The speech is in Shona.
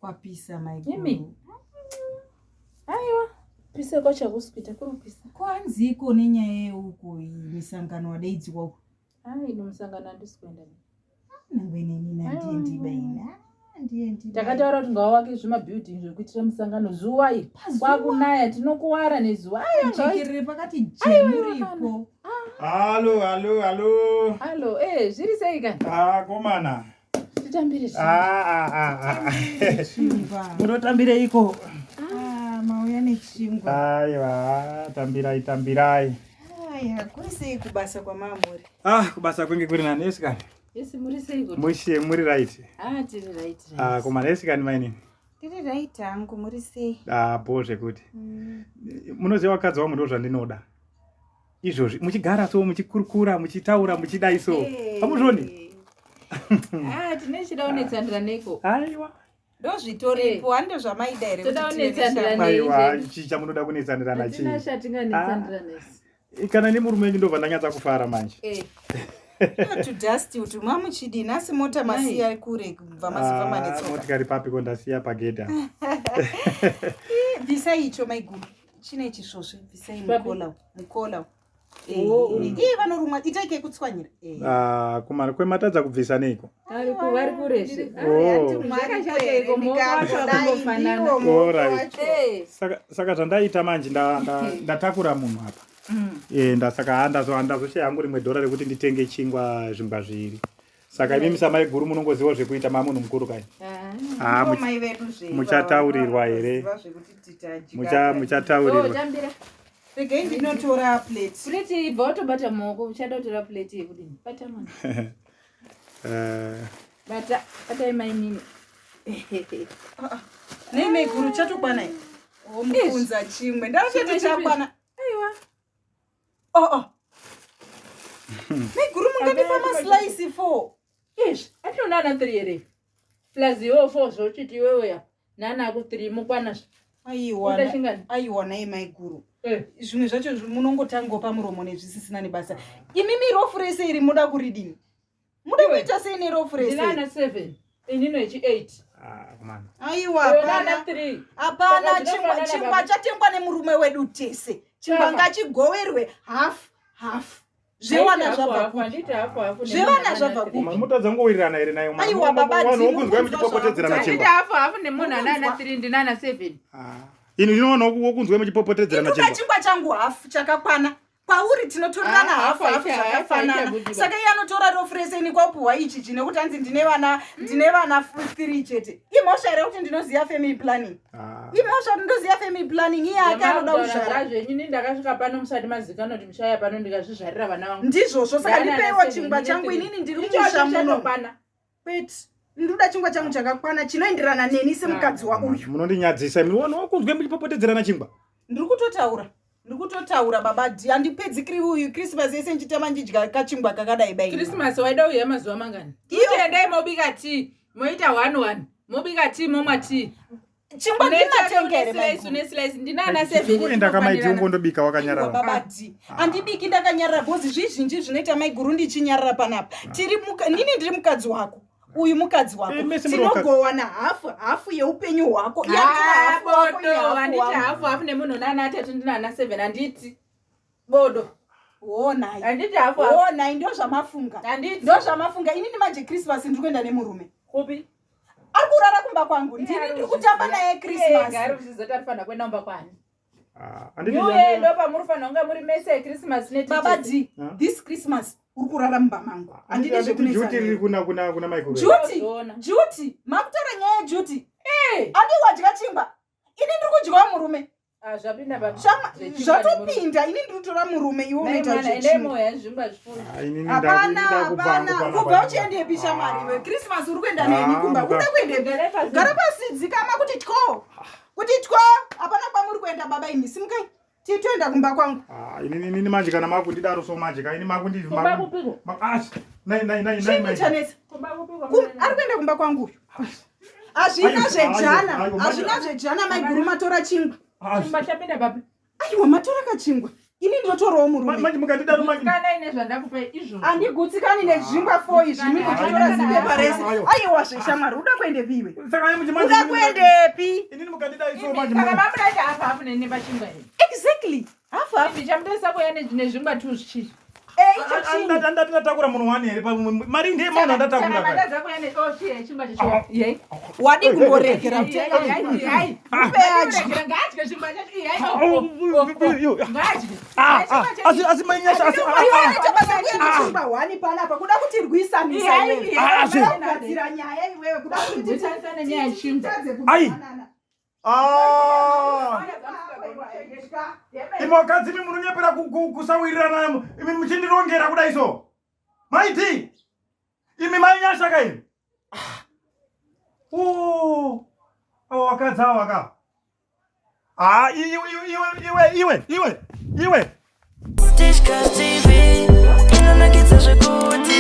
Kwapisa maiguru. Imi. Aiwa, pisa kwacho hakusi kuita kuri kupisa. Kwanziko nenyaya yeuko iyi misangano wadaidzwa uko. Ah, ino musangano handisi kuenda. Nangwe neni nandiendi baina. Andiendi. Takataura kuti ngawavake zvimabuilding zvekuitira musangano zuva iri. Kwakunaya tinokuwara nezuva. Aiwa, ngawaite. Jekerere pakati jemuripo. Halo, halo, halo. Halo, eh, zviri sei kani? Ah, komana. Titambire. Ah, ah, ah, ah. Chingwa. Munotambireiko? Ah, mauya nechingwa. Aiwa, tambirai, tambirai. Aya, kuri sei kubasa kwamamuri? Ah, kubasa kwenge kuri nani esikani? Yes, muri sei kuti? Mushe muri right. Ah, tiri right. right. Ah, komana esikani mainini. Ndiri right hangu, muri sei? Ah, bho zvekuti. Munoziva vakadzi vangu ndo zvandinoda. Izvozvi muchigara so muchikurukura, muchitaura, muchidai so. Hamuzvioni? Ah, tine chida unetsanira neko. Aiwa. Ndozvitoripo, hando zvamaida here Toda kuti tive kunetsanira neshamwari? nei? Aiwa, chii chamunoda kunetsanirana chii? Hatina shatinganetsanira nesi. Kana nemurume wenyu ndobva ndanyatsa kufara manje. Eh, Tudust utu mamuchidini asi mota masiya kure kubva mazofamba Ah, netsoka. motikari papi ko ndasiya pagedhi apa. Bvisai icho maiguru. Chine chisvosve, bvisai Papi? mukola. Mukola. Oh, Iye vanorumwa, itai kekutswanyira. Eh. Ah, kumana kwematadza kubvisa neiko? vari ku vari kurezve. Oh. Zvakashateiko moko wacho akungofanana. Alright. Eh, Saka, saka zvandaita manje ndatakura munhu apa. Eh, ndasaka handazosheya hangu rimwe dhora rekuti nditenge chingwa zvingwa zviviri. Saka imi samaiguru munongoziva zvekuita mamunhu mukuru kai. ah. Ah, Ndivo mai vedu zve. muchataurirwa here? Vanoziva zvekuti titadya. Oh, Muchataurirwa. tambira. Regai ndinotora plate. Plate ibva watobata muoko, uchada kutora plate yekudini? Bata mwana. Eh, Bata, batai mainini. Nei maiguru chatokwana here? Oh, mukunza chimwe. Ndachati Chimwe chakwana. Aiwa. Oh, oh. Maiguru mungandipa maslice 4. Izvi, atona ana 3 here? Plus iwewe 4 zvochiti iwewe ya. Nana aku 3 mukwana zve. Aiwa. Unoda chingani? Aiwa nai maiguru. Eh. Zvimwe zvacho munongotangawo pamuromo nezvisisina nebasa. Imimi rofu rese iri muda kuridini? Muda Iwe. kuita sei nerofu Ndina rese? ana 7. Inino ichi 8. ah, kumana. Aiwa Iwe nana hapana. 3. Hapana Saka chingwa zvinofanana chingwa baba. chatengwa nemurume wedu tese. Chingwa Chava. ngachigowerwe half half. Zvewana zvabva kupi? Handiti hafu hafu. Zvevana zvabva kupi? Kumana mutadza kungowirirana here naye? Aiwa, baba, Vanhu ndini wokunzwai mukunzwa muchipopotedzerana zvaakutaura. Handiti chingwa. hafu hafu nemunhu ana ana 3 ndina ana 7. Ah. Ini ndinoona wokunzwai muchipopotedzerana Ndoda chingwa. chingwa changu hafu chakakwana. Kwauri tinotorerana Ah, hafu hafu hafu haicha- hafu zvakafanana. haichabudiba. Saka iye anotora rofu rese ini kwapuhwa ichi chine kuti hanzi ndine vana ndine vana 3 chete. Imhosva here kuti ndinoziva family planning? Ah. Imhosva kuti ndinoziva family planning iye ake anoda kuzvara. Zvazvenyu ini ndakasvika pano musati mazikanwa kuti muchauya pano ndikazvizvarira vana vangu. Ndizvozvo saka Ndana ndipeiwo seven, chingwa ndine changu three. inini ndiri Ichocho mumusha muno. chatokwana. Kwete. Ndinoda chingwa changu chakakwana chinoenderana neni semukadzi wauyu. Munondinyadzisa imi. Vanhu wokunzwai muchipopotedzerana chingwa. Ndiri kutotaura. Ndiri kutotaura baba D. Handipedzi uyu Christmas yese ndichitama ndichidya kachingwa kakadai bai. Christmas waida uya mazuva mangani? Iyo. Kuti endai mobika tea, moita one one, mobika tea momwa tea. Chingwa ndimatenge here Une maiguru? slice, une slice, ndina ana 7. Chingoenda kamaiti ungondobika wakanyarara. Baba D. Handibiki ndakanyarara bhozi zvizhinji zvinoita maiguru ndichinyarara panapa. Tiri nini ndiri mukadzi wako. Uyu mukadzi wako. Eh, mese muri vakadzi. Tinogowana hafu hafu yeupenyu hwako. Iye anotora hafu wako, iye Bodo, hafu handiti wangu. hafu hafu nemunhu nana atatu ndina ana 7 handiti. Bodo, Honai. handiti hafu hafu. Honai ndo zvamafunga. Handiti. Ndo zvamafunga. Inini manje Christmas ndiri kuenda nemurume. Kupi? Ari kurara kumba kwangu. Ndini ndiri kutamba naye Christmas. Ari kuzvizoti arifanira kuenda kumba kwani. Ah, handiti Yuye ndo pamuri fanira kunge muri mese Christmas neti. Baba D, Huh? this Christmas uri kurara mumba mangu. Handidi Handiti duty riri zvekunetsana. kuna kuna kuna maiguru. Duty, Ndozviona. duty. Makutaura nyaya yeduty. Eh, Handi wadya chingwa. Ini ndiri kudyawo murume. ah, zvapinda baba. Shama, Zvechingwa nemurume. zvatopinda. Ini ndiri kutora murume iwe Mai unoita mwana, endai zvechingwa. moya zvingwa zvifuru. Ah, inini Hapana, ndakubva hapana. hangu Kubva panapa. uchiendepi shamwari iwe? Christmas uri kuenda Ah, neni kumba. muka. Uda kuendepi? Garai pasi. Gara pasi dzikama kuti tyo. Kuti tyo. Hapana kwamuri kuenda baba imi. Simukai. Titoenda kumba kwangu. Ah, inini manje kana makundidaro so manje ka ini makundi Kumba kupiko? ah, nai nai nai nai Chii mai. chanetsa? Kumba kupiko? Ari kuenda kumba kwangu uyu. Hazvina Aiwa, zvejana. aiwa, aiwa, Hazvina zvejana maiguru matora chingwa. Ah, Chingwa chapinda papi? Aiwa matora kachingwa. Ini ndinotorawo murume. Manje mukandidaro manje. Kana ine zvandakupai izvozvo. Handigutsikani nezvingwa fo izvi Ah, mukutora zipepa rese. Aiwa zveshamwari uda kuendepi iwe? Saka manje manje. Uda kuendepi? Inini mukandidai so manje. Saka mamudaita hafu hafu neni pachingwa here? Exactly. Hafu hafu. Ndichamutoisa kuya nezvingwa tu zvichii. Eh, icho chinyi. Andati ndatakura munhu wani here mari ndiye maona ndatakura. Saka matadza kuya ne oh chiye chingwa chacho. Yei. Wadi kumboregera kutenga Mupe adye. Ngaadye chingwa chacho. Yei. Ngaadye. Asi asi mainyasha asi. Iwe unoita basa kuya nechingwa hwani panapa kuda kutirwisanisa iwewe. Kugadzira nyaya iwewe kuda kuti Kurwisanisa nenyaya yechingwa. titadze Ai. kudanana. Ah. Imi wakadzi imi munonyepera kusawirirana imi muchindirongera kudai so. Maiti. Imi mainyasha ka imi. Ah. Oh. Avo wakadzi avo ka. Ah, iwe iwe iwe iwe iwe iwe. Tishkas TV inonakidza zvekuti.